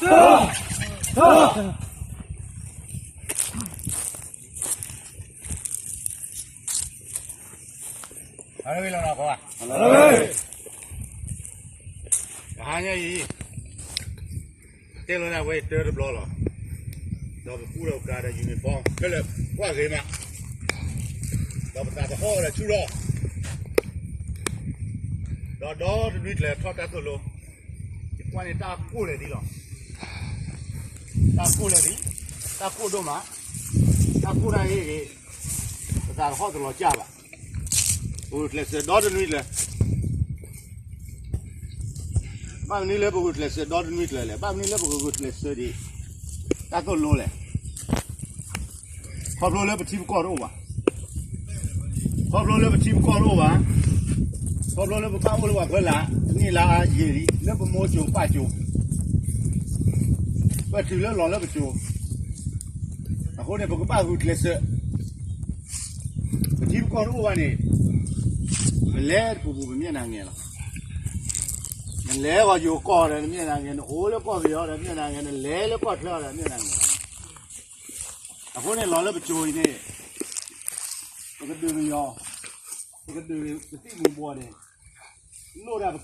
ဟါလၢဝံၤလီၤနီၤ ကီးဘၣ် တဟါညါအံၤ တဲလီၤန့ၣ် အဝဲအံၤတၢတဘျီလီၤ. ဒီးပကူဒီးပကၤဒီး uniform ခဲလၢာ်ကွၢ်ဂ့ၤမး, ဒီးပသးပဟီၣ်ဒီးဆူၣ်ထီၣ်, ဒီးဒီတနွံကျၢၤထီၣ်တၢ်သိၣ်လိ, ယကွၢ်န့ၣ်တၢ်ကိၢ်လဲၣ်ဒ်လီၤ. တၢ်ကိၢ်လဲၣ်ဒ်, တၢ်ကိၢ်ဒိၣ်မး, တၢ်ကိၢ်တၢ်ဂ့ၤဂ့ၤ, ပသးပဟီၣ်တလီၤစၢ်ဘၣ်. ပဂုာ်ကျဲးစၢးဒီတနွံကျၢၤ ဘၣ်မနုၤလၢပဂုာ်ကျဲးစၢးဒီတနွံကျၢၤလဲၣ်, ဘၣ်မနုၤလၢပကဂုာ်ကျဲးစၢးဒံး တၢ်သိၣ်လိလဲၣ်. ခီဖျိလၢပထံပကီၢ်တအိၣ်ဘၣ်, ခီဖျိလၢပထံပကီၢ်တအိၣ်ဘၣ်, ခီဖျိလၢပဘၣ်အိၣ်လၢပှၤဖီလာ် တနံၣ်လါအါယံာ်လံ လၢပမိၢ်စိၤပၢ်စိၤ, ပတုၤလၢလီၤလၢပစိၤ, အဃိန့ၣ် ပကဘၣ်ဂုာ်ကျဲးစၢး ပထံပကီၢ်တအိၣ်ဘၣ်န့ၣ်, ပလဲၤတပူၤပူၤ ပမ့ၢ်နၤငဲၤလီၤ. နလဲၤဂီၤယိၤကီၢ်ဒီး နမ့ၢ်နၤငဲၤ, နအိၣ်လၢကီၢ်ပယီၤဒီး မ့ၢ်နၤငဲၤ, နလဲၤလၢကီၢ်ချၢဒီး မ့ၢ်နၤငဲၤ. အဃိန့ၣ် လီၤလၢပစိၤအံၤန့ၣ်, ပကဒုးပယီၤ, ပကဒုးပသံၣ်မူၤဘှီးန့ၣ်, လိၣ်ဒၣ်ပက့ၢ်ပကၠီ, လိၣ်ဒၣ်ပ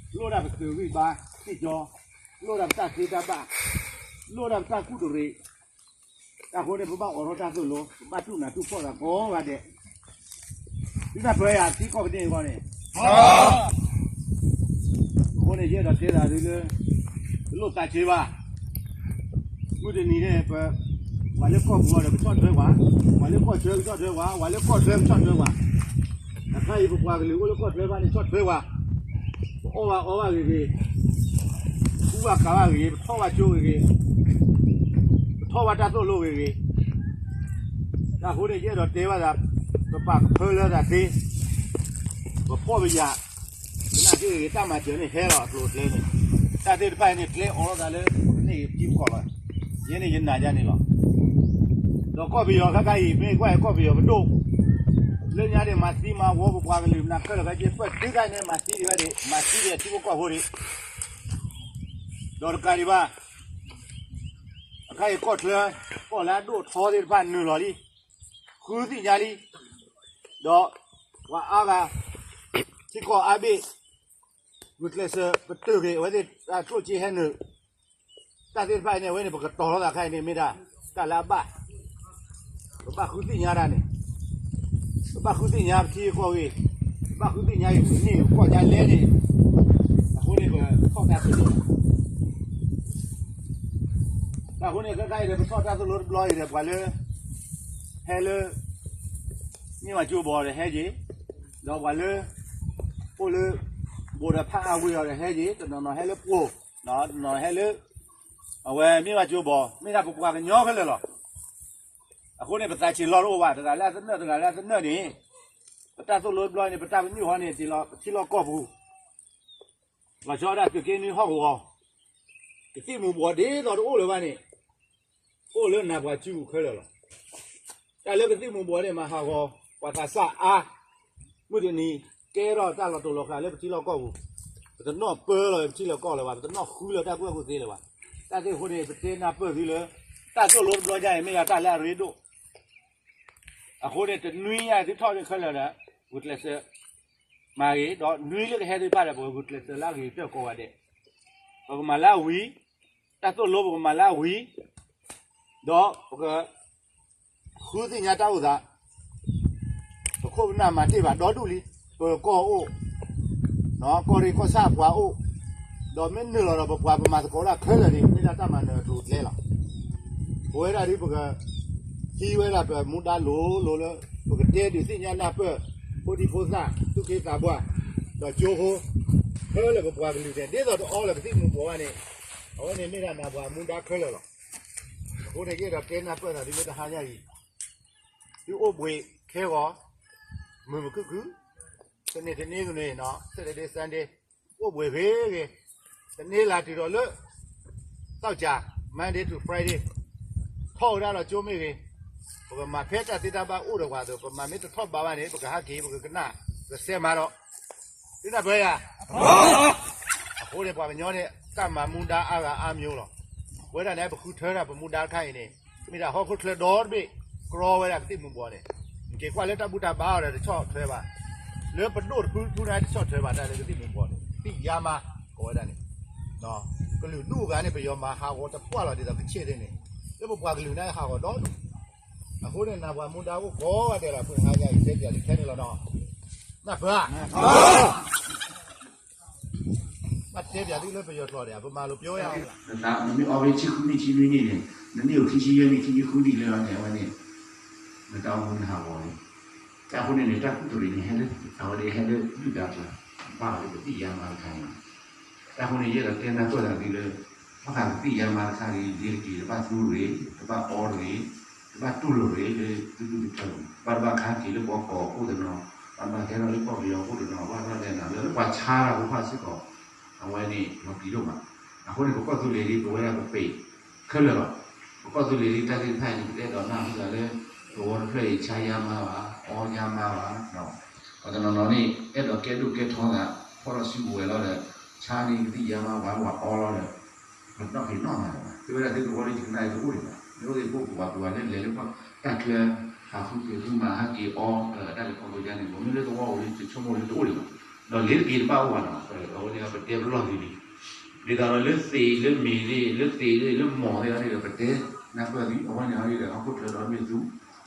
သုးဂံၢ်ဘါက့ၢ်ကၠီ, လိၣ်ဒၣ်ပတၢ်သ့တၢ်ဘၣ်, လိၣ်ဒၣ်ပတၢ်ကူၣ်တရံး, တၢ်အဃိန့ၣ် ပဘၣ်အိးထီၣ်တၢ်သိၣ်လိ, ပဘၣ်တူၢ်နးတူၢ်ဖှီၣ်သးကိးဂၤဒဲး, သုတၢ်ပၢယၤသံကီၢ်ကန့ၢ်အဂီၢ်န့ၣ်, အဃိန့ၣ် ယအဲၣ်ဒိးတဲသးဒ်လၢ တလိၣ်သးဆံးဘၣ်. မုၢ်တနံၤန့ၣ် ပ, ပှၤလၢကီၢ်ပူၤအီၤဒီး ကဆီၣ်ထွဲပှၤ, ပှၤလၢကီၢ်ချၢကဆီၣ်ထွဲပှၤ, ပှၤလၢကီၢ်ချၢကဆီၣ်ထွဲပှၤ, တခါအံၤ ပပှၤကလုာ်အိၣ်လၢကီၢ်ချၢဘၣ်န့ၣ် ဆီၣ်ထွဲပှၤ, ပအီၣ်ဘၣ်အီဘၣ်ဂ့ၤဂ့ၤ, ပကူဘၣ်ကၤဘၣ်ဂ့ၤဂ့ၤ, ပထီၣ်ဘၣ်ကၠိဂ့ၤဂ့ၤ, ပထီၣ်ဘၣ်တၢ်သိၣ်လိဂ့ၤဂ့ၤ, တၢ်အဃိန့ၣ် ယအဲၣ်ဒိးတဲဘၣ်သး, ပပာ်ကဖၢလၢသးသ့, ပဖှီၣ်ပယာ်, သနာ်က့ဂ့ၤ တၢ်မၤစၢၤန့ၣ်ဟဲလီၤအကျိၤအကျဲန့ၣ်, တၢ်သ့ၣ်တဖၣ်အံၤန့ၣ် ကျဲအိးထီၣ်သးလၢ ပကန့ၢ်ထံပကီၢ်လီၤ. ယဲန့ၣ်ယနာ်ယါန့ၣ်လီၤ. ဒီးကီၢ်ပယီၤခဲခါအံၤ မ့ၢ်ကွၢ်ကီၢ်ပယီၤပဒိၣ်, လၢညါန့ၣ် မၤသံမၤဝီပပှၤကလုာ် မနၤခဲလၢာ်ခဲဆ့ ပၢၢ်ဒုးခါန့ၣ် မၤသံဒံးဝဲဒၣ်, မၤသံဒံးထံဖိကီၢ်ဖိဒံး, ဒီးတကးဒံးဘၣ် အခါအံၤကီၢ်ချၢ, ကီၢ်လၢအဒိၣ်ထီသ့ၣ်တဖၣ်နုာ်လီၤလံ, ဃုသ့ၣ်ညါလံ, ဒီးပှၤအါဂၤ ထံကီၢ်အါဘ့ၣ်, ဂုာ်ကျဲးစၢးပတုာ်က့ၤ အဝဲသ့ၣ်တၢ်ကျိၣ်စ့ဟဲနုာ်, တၢ်သ့ၣ်တဖၣ်အံၤန့ၣ် အဝဲန့ၣ် ပကတီၤထီၣ်သးခါအံၤန့ၣ် မ့ၢ်ဒၣ်တၢ်လၢအဘၣ်, ပဘၣ်ဃုသ့ၣ်ညါတၢ်န့ၣ်, ပဘၣ်ဃုသ့ၣ်ညါပထံပကီၢ်ဂ့ၤ, ပဘၣ်ဃုသ့ၣ်ညါအံၤ ပကန့ၢ်ပကီၢ်ညါလဲၣ်န့ၣ်, အဃိန့ၣ် ပထီၣ်တၢ်သိၣ်လိ တၢ်အဃိန့ၣ် ခဲခါအံၤဒီး ပထီၣ်တၢ်သိၣ်လိတဘျီအံၤဒီး ပှၤလၢ ဟဲလၢ မ့ၢ်ဝဲကၠိဘီဒီးဟဲက့ၤ, ဒီးပှၤလၢ အိၣ်လၢ ဘိးဒီးဖးအါဝ့ၤအီၤဒီးဟဲက့ၤ, တနီၤနီၤဟဲလၢပှိၢ်, တနီၤဟဲလၢ အဝဲမ့ၢ်ဝဲကၠိဘီ, မ့ၢ်ဒၣ်ပပှၤကညီခဲလၢာ်လီၤ. အဃိန့ၣ် ပသးဆံးလီၤတအိၣ်ဘၣ်, တဂၤလၢအသနၢၣ် တဂၤလၢအသနၢၣ်န့ၣ်, ပတၢ်သိၣ်လိတဘျီန့ၣ် ပတၢ်ပညိၣ်ဟီန့ၣ် တ့လီၤပထံလီၢ်ကီၢ်ပူၤ လီၤဆီဒၣ်သုးက့နွံဟီၣ်ကဝီၤ, ကသံၣ်မူၤဘှီးဒ်သိးတအိၣ်လၢၤဘၣ်န့ၣ်, အိၣ်လၢနၤပှၤစုပူၤခဲလၢာ်လီၤ. တၢ်လၢကသံၣ်မူၤဘှီးန့ၣ် မၤဟးဂီၤ ပှၤသးစၢ်အါ, မုၢ်တနံၤ ကဲထီၣ်တၢ်လီၤတိာ်လီၤကျဲၤလၢပထံလီၢ်ကီၢ်ပူၤ, ပတနီၣ်ပၢလီၤပထံလီၢ်ကီၢ်လၢၤဘၣ်, ပတနီၣ်ဃုလီၤတၢ်ကူၣ်ဘၣ်ကူၣ်သ့လၢၤဘၣ်. တၢ်သ့ၣ်အဃိန့ၣ် ပတဲနၢ်ပၢၢ်သုလၢ တၢ်သိၣ်လိတဘျီညါအံၤ မ့ၢ်ဒၣ်တၢ်လၢအရ့ဒိၣ် အဃိန့ၣ် တနွံညါသုထီၣ်န့ၣ်ခဲလၢာ်ဒီး ဂုာ်ကျဲးစၢးမၤဂ့ၤ, ဒီးနွံလၢကဟဲသ့ၣ်တဖၣ်ဒီး ပကဂုာ်ကျဲးစၢးလၢအဂ့ၤကတၢၢ်ကိးဂၤဒဲး, ပကမၤလၢအဝံၤ, တၢ်သိၣ်လိပကမၤလၢအဝံၤ, ဒီးပက ဃုသ့ၣ်ညါတၢ်အိၣ်သး, ပခိၣ်ပနၢ်မၤတ့ၢ်ဘၣ်ဒီဒူၣ်လံ, ပကီၢ်အိၣ်, ကီၢ်ရ့ၣ်ကီၢ်ဆၣ်ပှၤအိၣ်, ဒီးမ့ၢ်နုာ်လီၤဒီးပပှၤပမၤသကိးဒၣ်ခဲလၢာ်န့ၣ် မ့ၢ်ဒၣ်တၢ်မၤနၢၤအကျိၤအကျဲလီၤ. ပဝဲဒၣ်ဒ်ပက ဟံးဝဲဒၣ်ပမူဒါလိၤလိၤလၢ ပကတဲဒုးသ့ၣ်ညါနၢ်ပၢၢ် ဖိဒံဖိသၣ် သူၣ်က့သးပှၢ် ဒီးကၠိဖိ ခဲလၢာ်ပပှၤကလုာ်န့ၣ် ဒ်သိးတအီလၢၤကသံၣ်မူၤဘှီးဘၣ်န့ၣ်, အဝဲန့ၣ်မ့ၢ်ဒၣ်နၤပှၤမူဒါခဲလၢာ်လီၤ. အဃိန့ၣ် ယအဲၣ်ဒိးတဲနၢ်ပၢၢ်သးဒ်လၢတဟါညါအံၤ, သုအိၣ်ဘှံးခဲဂီၤ မုာ်မုာ်ခုၣ်ခုၣ်, တနံၤတနံၤဂ့ၤန့ၣ် Saturday Sunday အိၣ်ဘှံးဂ့ၤဂ့ၤ, တနံၤလၢ်တုၤဒီးလၢ သောကြာ Monday to Friday ထီၣ်ဝဲဒၣ်ဒီးကၠိမ့ၢ်ဂ့ၤ, ပကမၤဖဲတၢ်သ့တၢ်ဘၣ်အိၣ်ဒီးပှၤအသိး, ပမၤမ့ၢ်တထီၣ်ဘးဘၣ်န့ၣ် ပကဟးက့ၤ ပကကနၣ် ပကစဲးမၤဒီး, သုနၢ်ပၢၢ်ယၤ, အဃိန့ၣ် ပှၤကညီန့ၣ် တၢ်မၤမူဒါအါဂၤအါမျိုးလီၤ. ပဝဲဒၣ်န့ၣ် ပဃုထၢတၢ်ပမူဒါတခါအံၤန့ၣ် မ့ၢ်ဒၣ်ဟီၣ်ခိၣ်ချၢဒီတဘ့ၣ် ကြီဝဲဒၣ်ကသံၣ်မူၤဘှီးန့ၣ်, နက့ၤကွၢ်လၢတၢ်ဘူၣ်တၢ်ဘါအီၤဒီးတဆီၣ်ထွဲဘၣ်, လၢပဒိၣ်တဖုတဖုန့ၣ်တဆီၣ်ထွဲဘၣ်တၢ်လၢကသံၣ်မူၤဘှီးန့ၣ် ကသံၣ်ယါမါ ကိးဝဲဒၣ်န့ၣ် ကလုာ်ဒူၣ်အဂၤန့ၣ် ပယီၤမၤဟးဂီၤတပှၢ်လီၤဒ်သိးကဆ့ၣ်န့ၣ်, လၢပပှၤကလုာ်န့ၣ်ဟးဂီၤဒီဒူၣ်, အဃိန့ၣ် နၢ်ပှၤမူဒါအိၣ်ကိးဂၤဒဲးလီၤ. ပှၤဟါညါအံၤတဲပၠးလံခဲန့ၣ်လီၤနီၤ, နၢ်ပၢၢ်ဧါ, ဘၣ်တဲပၠးသုလၢပယီၤကျိာ်ဒီး ပမၤလိပျီယါ, နမ့ၢ်အီဖဲဆံဃုနံၣ်ဆံနွံနံၣ်န့ၣ် နနံၣ်အိၣ်ခံဆံယဲၢ်နံၣ်ခံဆံဃုနံၣ်လၢအီၤန့ၣ် အဝဲန့ၣ် နတၢ်အိၣ်မူန့ၣ်ဟးဂီၤလံ. တၢ်အဃိန့ၣ်န့ၣ် တၢ်ကူၣ်တရံးန့ၣ် ဟဲလၢ အဝဲန့ၣ်ဟဲလၢဒုၣ်ဒါကျါ, ဘၣ်လၢကသံၣ်ယါမါတခါန့ၣ်, တၢ်အဃိန့ၣ် ယအဲၣ်ဒိးတဲနၢ်ပၢၢ်သးသုလၢ ဘၣ်ဃးကသံၣ်ယါမါတခါန့ၣ် လ့ၤတက့ၤ တဘၣ်သူတဂ့ၤ, တဘၣ်အီတဂ့ၤ, တဘၣ်တူၢ်လိာ်တဂ့ၤ လၢသုတူၢ်သုထၢပူၤ, ဘၣ်တဘၣ်ခါက့ၤလၢပှၤကီၢ်ခိၣ်တနီၤ, ဘၣ်တဘၣ်ဟဲထီၣ်လၢကီၢ်ပယီၤခိၣ်တနီၤ, ဘၣ်တဘၣ်လဲၤနၤလၢပှၤဆါတၢ်ဖိခွါစ့ၢ်ကီး, အဝဲန့ၣ်လီၤပျံၤဒိၣ်မး. အဃိန့ၣ် ပကီၢ်သူလ့ၤလံ ပဝဲဒၣ်ပပ့ၤ ခဲလၢာ်လီၤ. ပကီၢ်သူလ့ၤလံ တၢ်သ့ၣ်တဖၣ်အံၤန့ၣ် ပတအဲၣ်ဒိးနၢ်ဟူသးလၢ သဝီတဖျၢၣ်အံၤ ဆါယါမါဘၣ်, အီယါမါဘၣ်, ပှၤတနီၤနီၤန့ၣ် အဲၣ်ဒိးကဲဒိၣ်ကဲထီသး, ဖီၣ်ထီၣ်စုကဝဲၤလီၤဒီး ဆါန့ၢ်ကသံၣ်ယါမါ ပှၤပှၤအီလီၤဒီး ပနီၣ်က့ၤနီၣ်မးလၢၤဘၣ်. သုဝဲဒၣ်သုသဝီလၢယကနၣ်အံၤတအိၣ်ဒံးဘၣ်. မ့ၢ်အိၣ်သ့ၣ်ဖိပှၤပှၤလၢလဲၤလၢတၢ်ချၢ ဟးဃုက့ၤဃုမၤဟးက့ၤအီ တၢ်လဲၤခီဖျိယါန့ၣ် ပမ့ၢ်လၢသဝီအိၣ်လၢတဆိကမိၣ်လၢတအိၣ်ဒံးဘၣ်. ဒီးလ့ၤတက့ၤတဘၣ်အိၣ်ဘၣ်နီၤ, အဝဲန့ၣ်ပတဲပလီၢ်သံလံ. ဒ်သိးဒီးလၢသ့ၣ်လၢမ့ၢ်သ့ၣ် လၢသ့ၣ်လၢမီၢ်သ့ၣ်အီၤန့ၣ်ဒီး ပတဲနၢ်ပၢၢ်သု အဝဲန့ၣ်အီၤန့ၣ်ဒီး ဟီၣ်ခိၣ်ချၢဒီတဘ့ၣ်သူ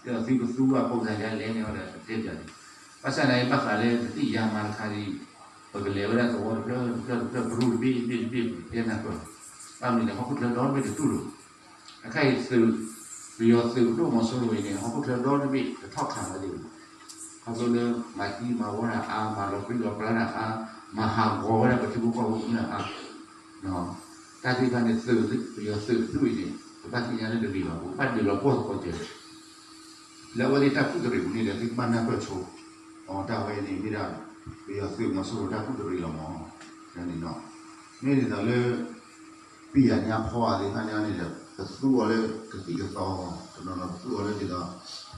ဒ်သိးသုကသူဘၣ်ပိာ်ကစၢ်ယါလဲၣ်န့ၣ်အီၤဒီး ပတဲပၠးသု ဘၣ်ဆၣ်န့ၣ် ဘၣ်ဃးလၢကသံၣ်ယါမါတခါဒ်အံၤ ပကလဲၤဝဲဒၣ်သဝီတဖျၢၣ်တဖျၢၣ်တဖျၢၣ် ပရူၢ်တဘ့ၣ်တဘ့ၣ်တဘ့ၣ် ပတဲနၢ်ပၢၢ်, ဘၣ်မနုၤလဲၣ် ဟီၣ်ခိၣ်ချၢဒီတဘ့ၣ်တတူၢ်လိာ်, အခါအံၤသုး, ပယီၤသုးပဒိၣ်မီၤစိရိၤအံၤန့ၣ် ဟီၣ်ခိၣ်ချၢဒီတဘ့ၣ်တထီၣ်ခးဝဲသ့ၣ်ဘၣ်, ခီဖျိလၢမၤသံမၤဝီတၢ်အါ, မၤလီၤပြံလီၤပြါတၢ်အါ, မၤဟးဂီၤဝဲဒၣ်ပထံဖိကီၢ်ဖိအါ, တၢ်သ့ၣ်တဖၣ်န့ၣ် သုး, ပယီၤသုးတဒူၣ်အံၤန့ၣ် ပဘၣ်သ့ၣ်ညါလၢတဂ့ၤဘၣ်, ပဘၣ်ဒုးလီၤပှီၢ်သကိးကဲၤ လၢအဝဲသ့ၣ်တၢ်ကူၣ်တရံးပူၤန့ၣ်ဒီး သုကဘၣ်နၢ်ပၢၢ်ဆိ, အတၢ်ဝဲအံၤန့ၣ်မ့ၢ်ဒၣ် ပယီၤသုးမီၤစိရိၤတၢ်ကူၣ်တရံးလီၤမး, န့ၣ်နီၤ, မ့ၢ်ဒ်သိးလၢ ပံၢ်ယၤညါဖီအသ့ၣ်တဖၣ်န့ၣ်န့ၣ်ဒီး ပသူအီၤလၢကသံၣ်ကသီ, တနီၤနီၤပသူအီၤလၢဒ်သိး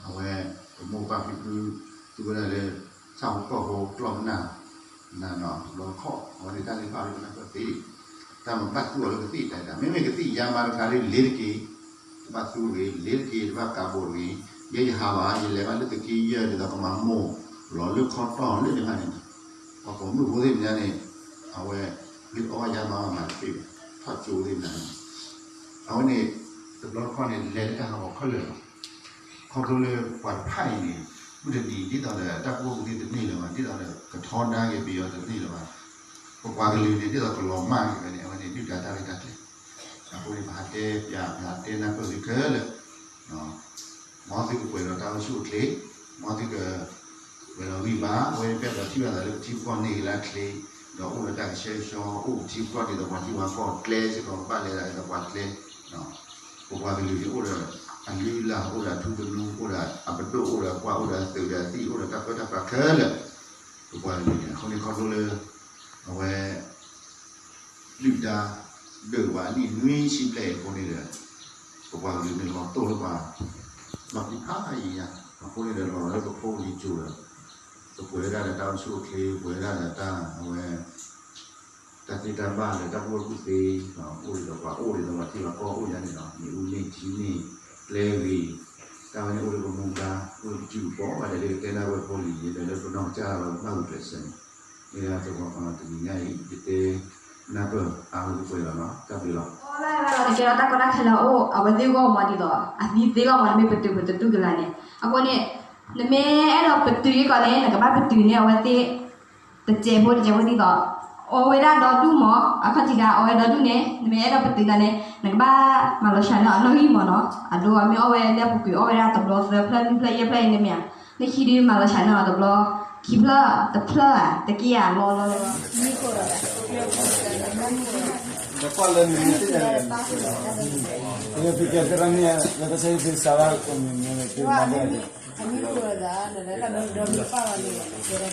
အဝဲ ပမိၢ်ပၢ်ဖံဖု သူဝဲဒၣ်လၢ ဆၣ်ဖိကီၢ်ဖိကျီၢ်ကနၣ် နၤနီၤ တဘျီတခီၣ် အဝဲန့ၣ်တၢ်သ့ၣ်တဖၣ်လၢပနၢ်ပၢၢ်သ့, တၢ်မၤဘၣ်သူအီၤလၢကသံၣ်တၢ်တၢ် မ့မ့ၢ်ကသံၣ်ယါမါတခါလၢလ့ၤတက့ၤ, တဘၣ်သူတဂ့ၤ, လ့ၤတက့ၤ တဘၣ်ကးဘိးတဂ့ၤ, ယဲယဟးဘၣ် ယလဲၤဘၣ်လၢသုးက့ယဲၢ်ဒ်သိးကမၤမိၢ် လီၤလၢခီတီၢ်လၢန့ၣ်တဖၣ်န့ၣ်, ပှၤပိာ်မုၣ်ဖိသ့ၣ်မနုၤန့ၣ် အဝဲ မ့ၢ်အီၣ်ယါမါမၤတသ့ဘၣ်, ထီၣ်ကၠိသ့ၣ်မနုၤန့ၣ်, အဝဲန့ၣ် တဘျီတခီၣ်န့ၣ် လဲၤလၢတၢ်ဟးဂီၤခဲလၢာ်လီၤ. ခီဖျိလၢပှၤတဖၣ်အံၤန့ၣ် မုၢ်တနံၤဒ်သိးဒီးတၢ်ကူၣ်ဘၣ်ကူၣ်သ့တန့ၢ်လၢၤဘၣ်, ဒ်သိးဒီးကထီဒါက့ၤပယီၤတန့ၢ်လၢၤဘၣ်, ပပှၤကလုာ်န့ၣ် ဒ်သိးကလီၤမၢ်က့ၤဝဲန့ၣ် အဝဲန့ၣ်ဒုၣ်ဒါတၢ်ရဲၣ်တၢ်ကျဲၤ, အဃိန့ၣ် ပဟးတဲပၠး ပဟးတဲနၢ်ပၢၢ်သုခဲလၢာ် မ်သုကပှဲၤဒီးတၢ်အိၣ်ဆူၣ်အိၣ်ချ့, မ်သုကပှဲၤဒီးဂံၢ်ဘါ, အဝဲပအဲၣ်ဒိးထံၣ်ဘၣ်သးလၢပထံပကီၢ်န့ၢ်ဂ့ၤလၢအချ့, ဒီးအိၣ်ဒီးတၢ်ကဆှဲကဆှီ, အိၣ်ပထံပကီၢ်ဒ်သိးပှၤထံပှၤကီၢ်ကျဲစ့ၢ်ကီး ကဘၣ်လဲၤဒၣ်ဒ်သိးပှၤကျဲ, ပပှၤကလုာ်န့ၣ်အိၣ်ဒီး အလုၢ်အလၢ် အိၣ်ဒီးအထူသနူ, အိၣ်ဒီးအပဒိၣ်, အိၣ်ဒီးပှၢ်, အိၣ်ဒီးအသုးဒီးအသံၣ်, အိၣ်ဒီးတၢ်ပၢတၢ်ပြးခဲလၢာ်, ပပှၤကလုာ်န့ၣ် အဃိန့ၣ်ခီဖျိလၢ အဝဲ ဒုၣ်ဒါဒုးပှၤအနံၣ်နွံဆံဘျဲၣ်အံၤအဃိန့ၣ်ဒီး ပပှၤကလုာ်န့ၣ်လီၤတိၢ်လၢပှၤ လီၤပျံၤဖးယံၤညါ, အဃိန့ၣ်ဒီးလီၤလီၤလၢပဖိပလံၤစိၤဒီး ပပှဲၤဝဲဒၣ်ဒီးတၢ်အိၣ်ဆူၣ်အိၣ်ချ့, ပှဲၤဝဲဒၣ်ဒီးတၢ်အဝဲ တၢ်သ့တၢ်ဘၣ်လၢတၢ်ကူၣ်ဘၣ်ကူၣ်သ့, အိၣ်ဒ်သိးပှၤအိၣ်ဒ်သိးပှၤထံပှၤကီၢ်အိၣ်ယါန့ၣ်ဒီး မ့ၣ်အူန့ၢ်ထံန့ၢ် ကျဲဂ့ၤ, တၢ်ဝဲန့ၣ်အိၣ်လၢပမူဒါ, အိၣ်လၢပစုပူၤကိးဂၤဒဲးလၢကတဲနၢ်ပၢၢ်ဖိလံၤယဲဒီးလၢပနီၢ်ကစၢ်ဒီးဘၣ်ဂုာ်ကျဲးစၢးန့ၣ်, မ့ၢ်ဒၣ်တဂီၤတနံၤညါအံၤ ယတဲနၢ်ပၢၢ်အါဝဲသပှဲၤလီၤနီၤ, တၢ်ဘျုးလီၤ. အီၣ်လၢ်လၢနကဲထီၣ်တၢ်ကီတၢ်ခဲလၢာ်အိၣ် အဝဲသ့ၣ်ဂီၢ်မးဒ်သိး အသံသ့ဂီၢ်မး နမ့ၢ်ပတုာ်ပတတူၢ်ကလာ်န့ၣ်, အဃိန့ၣ် နမ့ၢ်အဲၣ်ဒိးပတုာ်အံၤကီးန့ၣ် နကဘၣ်ပတုာ်န့ၢ်အဝဲသ့ၣ် တစဲးဖိတစဲးဖိဒ်သိး အီဝဲဒၣ်ဒီဒူၣ်မး အခီၣ်ထံးဒၣ်အီဝဲဒီဒူၣ်န့ၣ် နမ့ၢ်အဲၣ်ဒိးပတုာ်နၤန့ၣ် နကဘၣ်မၤလီၤဆှးန့ၢ်အနီၣ်ဂံၢ်မးနီၤ, အဒိအမ့ၢ်အီၣ်ဝဲလၢအပူၤကွံာ်အီၣ်ဝဲဒၣ်တဘျီသၢဖျၢၣ်လွံၢ်ဖျၢၣ်ယဲၢ်ဖျၢၣ်အံၤန့ၣ်မ့ၢ်ဧါ, လၢခံဒုးမၤလီၤဆှးန့ၢ်အီၤတဘျီ ခံဖျၢၣ်တဖျၢၣ်ဧါ တက့ၢ်ဧါ လီၤလီၤလီၤလီၤ ဒီးကွၢ်လၢနမ့ၢ်သ့ၣ်ညါန့ၣ် ဖံကဲသရၣ်မ့ၢ်လၢတၢ်ဆၢဂ့ၤသ့စးလၢကမ့ၢ်မ့ၢ်န့ၣ် က့ၤမၤဘၣ်န့ၣ် မ့ၢ်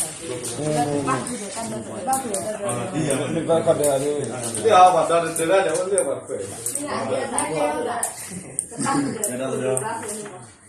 ဘၣ်ခီဒဲးဒ် လၢအဘၣ်ဒီးတၢ်ဒီးအိၣ်လၢပှၤခွဲး မ့ၢ်